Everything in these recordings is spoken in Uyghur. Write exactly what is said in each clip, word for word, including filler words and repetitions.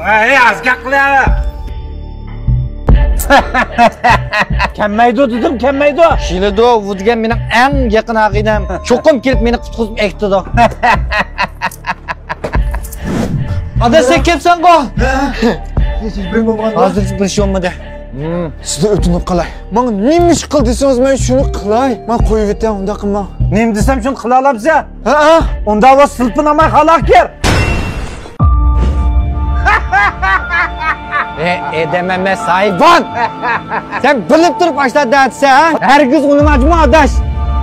ھەي، ئاز گەپ قىلە. كەلمەيدۇ دېدىم، كەلمەيدۇ. كېلىدۇ، ئۇ دېگەن مېنىڭ ئەڭ يېقىن ئاغىنەم. چوقۇم كېلىپ مېنى قۇتقۇزۇپ ئەكېتىدۇ. ئادا، سەن كەپسەنغۇ؟ ھە؟ ھېچ بىر بولمىغاندا. ھازىرچە بىر ئىش بولمىدى. ھىم. سىزدىن ئۆتۈنۈپ قالاي. ماڭا نېمە ئىش قىل دېسىڭىز، مەن شۇنى قىلاي. ماڭا قويۇۋېتىڭ، ئۇنداق قىلماڭ. نېمە دېسەم، شۇنى قىلالامسەن؟ ھە، ھە. ئۇنداق بولسا سىلپىناماي خالاغا كىر. ئە، ئادەم ئەمەس، ھايۋان! سەن بىلىپ تۇرۇپ ئاشۇنداق دەۋاتىسەن، ھە؟ ھەرگىز ئۇنىماجمۇ، ئاداش.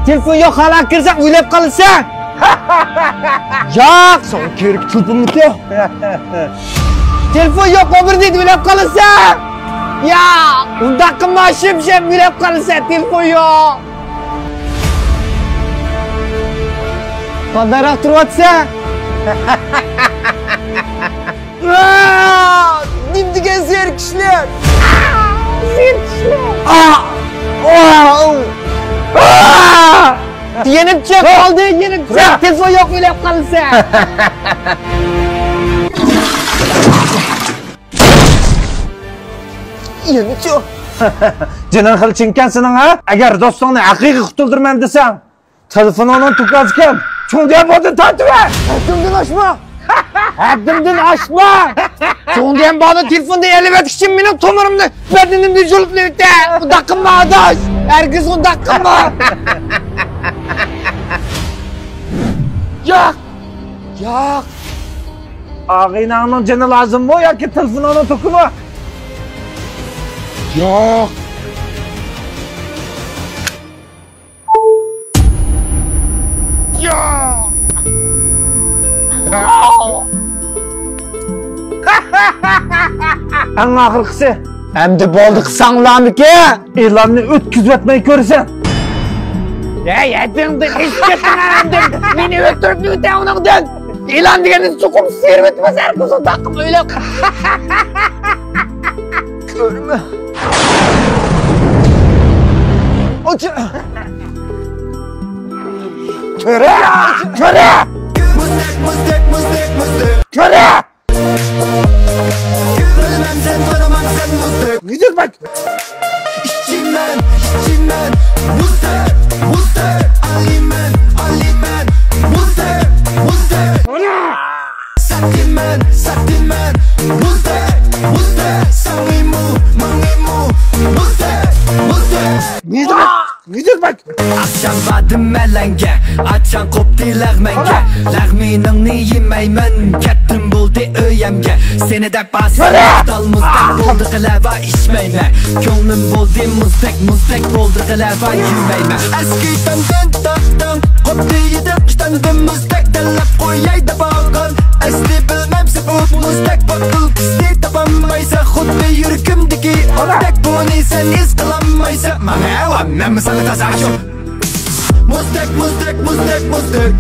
تېلېفون يوق، خالاغا كىرسەڭ ئۆيلەپ قالىسەن. ياق! ساڭا كېرەك تېلېفونمىتى؟ تېلېفون يوق، ئوبىر دېدى، ئۆيلەپ قالىسەن. ياق! ئۇنداق قىلما، شىم-شىم ئۆيلەپ قالىسەن، تېلېفون يوق. قانداقراق تۇرۇۋاتىسەن؟ ئا! نېمە دېگەن زېرىكىشلىك! زېرىكىشلىك! ئا! ئا! ئا! يېنىپ چىق، قالدى، يېنىپ چىق! تېلېفون يوق، ئۆيلەپ قالىسەن! يېنىچۇ؟ جېنىڭ خېلى چىڭكەن سېنىڭ، ھە؟ ئەگەر دوستۇڭنى ھەقىقىي قۇتۇلدۇرىمەن دېسەڭ، تېلېفونۇڭنىڭ تۇكازىكەن. چوڭ دېگەن بالىدىن تارتىۋەر! ھەددىمدىن ئاشما! ھەددىمدىن ئاشما! چوڭ دېگەن بالىنى تېلېفوندا ئېلىۋەتكۈچە مېنىڭ تومۇرۇمنى، بەدىنىمنى جۇلۇپلىۋېتە! ئۇنداق قىلما، ئاداش! ھەرگىز ئۇنداق قىلما! ياق! ياق! ئاغىنەڭنىڭ جېنى لازىممۇ ياكى تېلېفونۇڭنىڭ توكىمۇ؟ ياق! ياق! ئەڭ ئاخىرقىسى. ئەمدى بولدى، قىلساڭلارمىكىن؟ ئېلاننى ئۆتكۈزۈۋەتمەي كۆرىسەن. ھەي، ھەددىڭدىن ئېشىپ كەتتىڭ ئەمدى. مېنى ئۆلتۈرۈپ يۈرۈتە ئۇنىڭدىن. ئېلان دېگەننى چوقۇم سىيرىۋېتىمىز، ھەر قىزىل تاقىم ئۆيلەپ. كۆرمە. ئوچۇ. كۆرە! كۆرە! مۇزدەك، مۇزدەك، مۇزدەك، مۇزدەك. كۆرە! بىلمەمسەن، تونۇمامسەن، مۇزدەك. مۇزدەك. ئىچىمەن، ئىچىمەن، مۇزدەك، مۇزدەك، ئالىمەن، ئالىمەن، مۇزدەك، مۇزدەك. ساتىمەن، ساتىمەن، مۇزدەك، مۇزدەك، ساڭىمۇ، ماڭىمۇ، مۇزدەك، مۇزدەك. مۇزدەك. ئاخشام باردىم مەلەڭگە، ئاچاڭ قوپتى لەغمەنگە. لەغمىنىڭنى يېمەيمەن، كەتتىم بولدى ئۆيەمگە. سېنى دەپ ئاسان دال مۇزدەك بولدى قىلەۋا ئىچمەيمەن. كۆڭلۈم بولدى مۇزدەك، مۇزدەك بولدى قىلەۋا يېمەيمەن. ئەسكى تەندىن تارتتىڭ، قوپتى يېدىڭ، ئىشتاندىن مۇزدەك تەللەپ قوياي دەپ ئالغان. ئەسلى بىلمەمسەن ئۇ مۇزدەك بوتۇلكىسىنى تاپالمايسەن، خۇددى يۈرىكىمدىكى ئوتتەك، بۇنى سەن ھېس قىلالمايسەن. ماڭا ئەۋا، مەنمۇ ساڭا تازا شۇ. مۇزدەك، مۇزدەك، مۇزدەك، مۇزدەك.